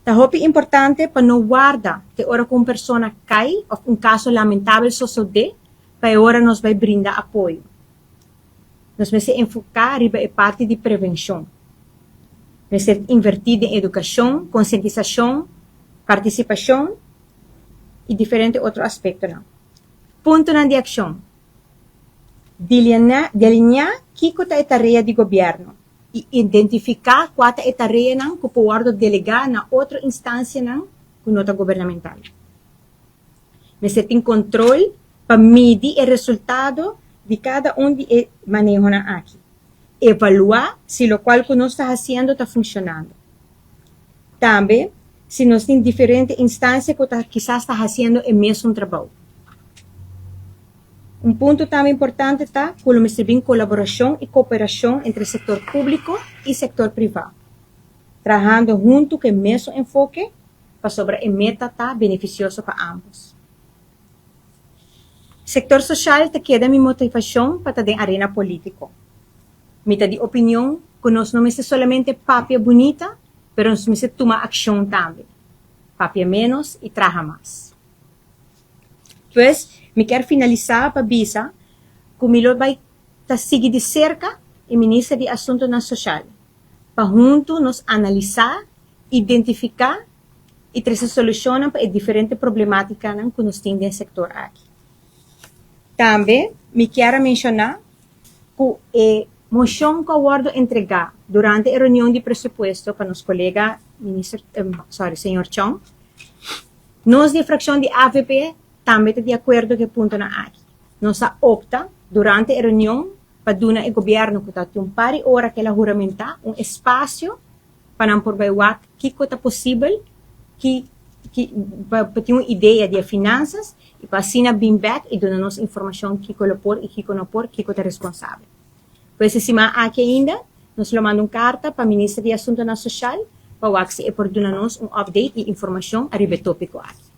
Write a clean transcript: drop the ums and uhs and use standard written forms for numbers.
Ta hopi importante pa no warda te ora ku un persona kai òf un kaso lamentabel sosodé pa e ora nos bai brinda apoyo. Nos mester enfoká riba e parti di prevenshon. Mester invertí den edukashon, konsientisashon, partisipashon i diferente otro aspektonan. Puntonan di akshon, Delineá kiko ta e tarea di gobièrnu i identifiká kua ta e tareanan ku por wòrdu delegá na otro instansianan ku no ta gubernamental. Mester tin kontrol pa midi e resultado di kada un di e manehonan aki. Evaluá si lokual ku nos ta hasiendo ta funshonando. Tambe si nos tin diferente instansia ku ta kisas ta hasiendo e mesun trabou. Un punto tambe importante ta ku lo mester bin kolaborashon i kooperashon entre sektor públiko i sektor privá, trahando huntu ku e mesun enfoke pasobra e meta ta benefisioso pa ámbos. Sektor soshal ta keda mi motivashon pa ta den arena polítiko. Mi ta di opinion ku nos no mester solamente papia bunita, pero nos mester tuma akshon tambe. Papia ménos i traha mas. Pues, mi kier finalisá pa bisa ku mi lo bai ta sigui di serka e Minister di Asuntunan Soshal pa huntu nos analisá, identifiká i trese solushonnan pa e diferente problemátikanan ku nos tin den sektor aki. Tambe mi kier a menshoná ku e moshon ku a wòrdu entregá durante e reunion di presupuesto pa nos kolega Minister, sorry, señor Chong, nos di e frakshon di avp tambe ta di akuerdo ku e puntonan aki. Nos a opta durante e reunion pa duna e gobièrnu ku ta tin un par di ora ku el a huramentá un espasio pa nan por bai wak kiko ta posibel, ki ki pa pa tin un idea di e finansas i pa asina bin bek i duna nos informashon kiko lo por i kiko no por, kiko ta responsabel. Pues e siman aki ainda nos lo manda un karta pa Minister di Asuntonan Soshal pa wak si e por duna nos un update i informashon ariba e topiko aki.